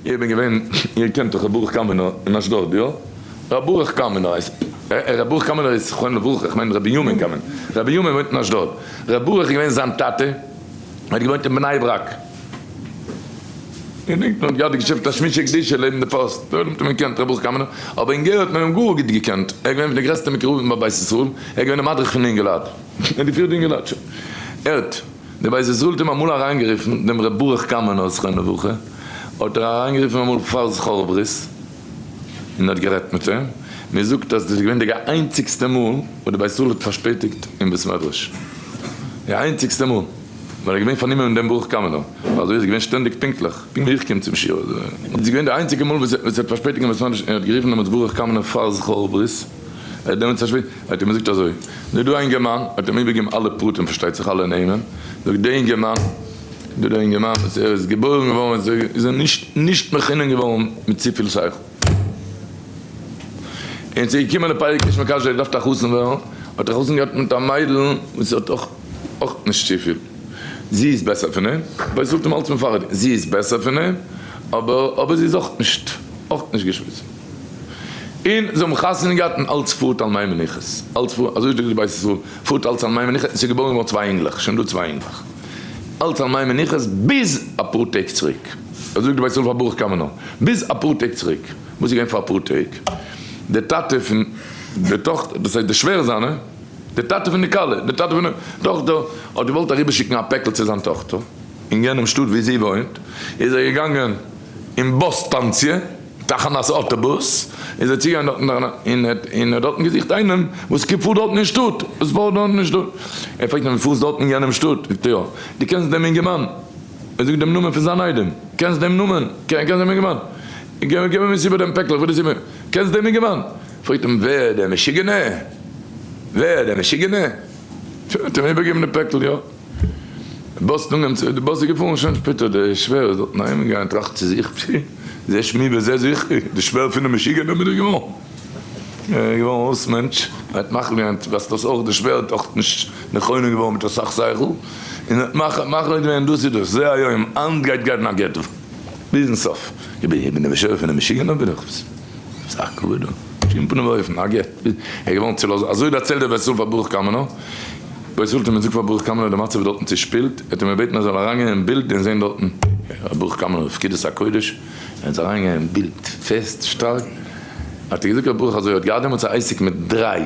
איך בין געווען, איר קענט דאך ר' ברוך קאמינער אין אשדוד, יא? ר' ברוך קאמינער הייסט, ר' ברוך קאמינער איז זכרונו לברכה, איך מיין ר' בנימין קאמינער, ר' בנימין וואוינט אין אשדוד, ר' ברוך איז געווען זיין טאטע, ער האט געוואוינט אין בני ברק, געדענקט מען האט געהאט די געשעפט תשמישי קדושה לעבן די פאסט, דארט האט מען געקענט ר' ברוך קאמינער, אבער אין גער האט מען אים גאר גוט געקענט, ער איז געווען פון די גרעסטע מקורבים ביי בית ישראל, ער איז געווען די מדריך פון אינגעלייט, ער האט געפירט די אינגעלייט, שוין, ער האט. דער בית ישראל האט אים אמאל אריינגערופן, דעם ר' ברוך קאמינער זכרונו לברכה, האט ער אריינגערופן אמאל פאר זכור ברית, און האט גערעדט מיט אים, מען זאגט אז דאס איז געווען די איינציגסטע מאל וואס די בית ישראל האט פארשפעטיגט אין בית מדרש, די איינציגסטע מאל, ווייל ער איז געווען פארנומען מיט דעם ברוך קאמינער, ווייל אזוי איז געווען שטענדיג פונקטליך, פונקט ווי איך קום צום שיעור, דאס איז געווען די איינציגע מאל וואס ער האט פארשפעטיגט אין בית מדרש, און האט גערופן דעמאלטס ברוך קאמינער פאר זכור ברית. ער האט דעמאלטס פארשוויגן, האט ער אים געזאגט אזוי, דא דא א אינגערמאן, האט אים איבערגעגעבן אלע פרטים פארשטייט זיך אלע נעמען, זאגט דער אינגערמאן, דא דער אינגערמאן וואס ער איז געבוירן געווארן איז איז ער נישט נישט מחונן געווארן מיט צופיל שכל, און ס'איז געקומען לפרק איש מקדש ער האט געדארפט א חתן ווערן, האט ער חתונה געהאט מיט א מיידל וואס האט אויך אויך נישט צופיל, זי איז בעסער פון אים, ווייל זי האט אים אלץ מפרט, זי איז בעסער פון אים, אבער אבער זי איז אויך נישט אויך נישט געשמיסן. און זיי האבן חתונה געהאט און אלץ פארט על מי מנוחות, אלץ פארט, אזוי זאגט די בית ישראל, פארט אלץ על מי מנוחות, און ס'איז געבוירן געווארן צוויי אינגלעך, שוין דא צוויי אינגלעך, אלץ על מי מנוחות ביז אפאר טעג צוריק, אזוי זאגט די בית ישראל פאר ברוך קאמינא, ביז אפאר טעג צוריק, וואס איז געווען פאר אפאר טעג? די טאטע פון די טאכטער, דאס הייסט די שווער זיינע, די טאטע פון די כלה, די טאטע פון די טאכטער האט געוואלט אריבערשיקן א פעקל צו זיין טאכטער אין יענעם שטאט וואו זי וואוינט, איז ער געגאנגען אין באס סטאנציע, תחנת אוטובוס, איז ער צוגעגאנגען דארטן און און האט דארטן געזוכט איינעם וואס פארט דארטן אין שטאט, וואס פארט דארטן אין שטאט, ער פרעגט אים דו פארסט דארטן אין יענעם שטאט? זאגט ער יא, דו קענסט דעם אינגערמאן? ער זאגט דעם נאמען פון זיין איידעם, קענסט דעם נאמען? קענסט דעם אינגערמאן? געב אים עס איבער דעם פעקל, איך וויל עס איבער, קענסט דעם אינגערמאן? פרעגט אים ווער, דער משוגענער? ווער, דער משוגענער? שוין האט אים איבערגעגעבן די פעקל, יא. באס נאנגען צו די באס איז געפארן שוין שפעטער די שווער איז דארטן אהיים געגאנגען טראכט צו זיך פשי זה שמי וזה זכרי די שווער פונעם משוגענער בין איך געווארן ער איז געווארן אויס מענטש ער האט מחליט געווען אז דאס אויך די שווער האט אויך נישט נכונן געווארן מיט אסאך שכל און האט מחליט געווען דאס איז דאס זה היום היינט גייט גיין א גט ביזן סוף איך בין די שווער פונעם משוגענער בין איך ס'איז א כבוד דא. בשום פנים ואופן, א גט. ער איז געווארן צולאזט. אזוי דערציילט דער בית ישראל פאר ברוך קאמינער. בית ישראל האט אים געזאגט פאר ברוך קאמינער די מצב איז דארטן צושפילט. ער האט אים געבעטן ער זאל אריינגיין אין בילד און זען דארטן. ברוך קאמינער בפקודת הקודש. ער איז אריינגעגאנגען אין בילד פעסט, שטארק. האט ער געזאגט ר' ברוך אזוי, ער האט געהאט דעמאלטס א עסק מיט דריי.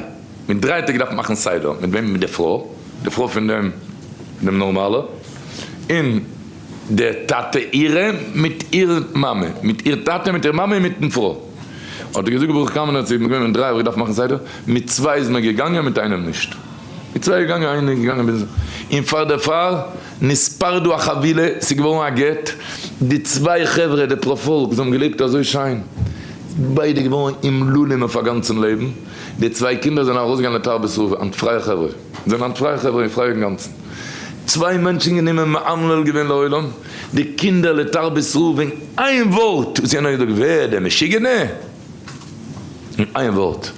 מיט דריי האט ער געדארפט מאכן סדר. מיט וועם? מיט די פרוי. די פרוי פון דעם דעם נארמאלער. און. דער טאַטע אירע מיט איר מאַמע, מיט איר טאַטע מיט איר מאַמע און מיטן פֿרוי. האָט ער געזאָגט, ברוך קאַמענער, צו מיר געווען דריי האָב איך געדאַרפֿט מאַכן סדר, מיט צוויי איז מען געגאַנגען, מיט איינעם נישט. מיט צוויי איז געגאַנגען, איינער איז געגאַנגען ביז. און פֿאַר דערפֿאַר נתפּרדו החבילה, ס'איז געוואָרן אַ גט. די צוויי חבֿרה, די פּראָפֿאָלק, זיי האָבן געלעבט אַזוי שיין, ביידע געוואָרן אומללים אויף אַ גאַנצן לעבן. די צוויי קינדער זענען אַרויסגעגאַנגען לתרבות רעה, היינט פֿרייע חבֿרה. זענען היינט פֿרייע חבֿרה און פֿרייע אינגאַנצן. צוויי מענטשן גענומען מאמלל געווען לעולם די קינדער לתרבות רעה וועגן איין ווארט וואס יענער האט געזאגט ווער דער משוגענער? און איין ווארט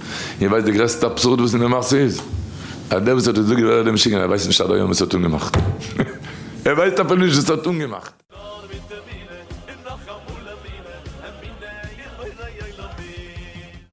איר ווייסט די גרעסטע אבסורד וואס אין די מעשה איז? אז דער וואס האט געזאגט ווער דער משוגענער ער ווייסט נישט עד היום וואס ער האט אנגעמאכט ער ווייסט אפילו נישט וואס ער האט אנגעמאכט.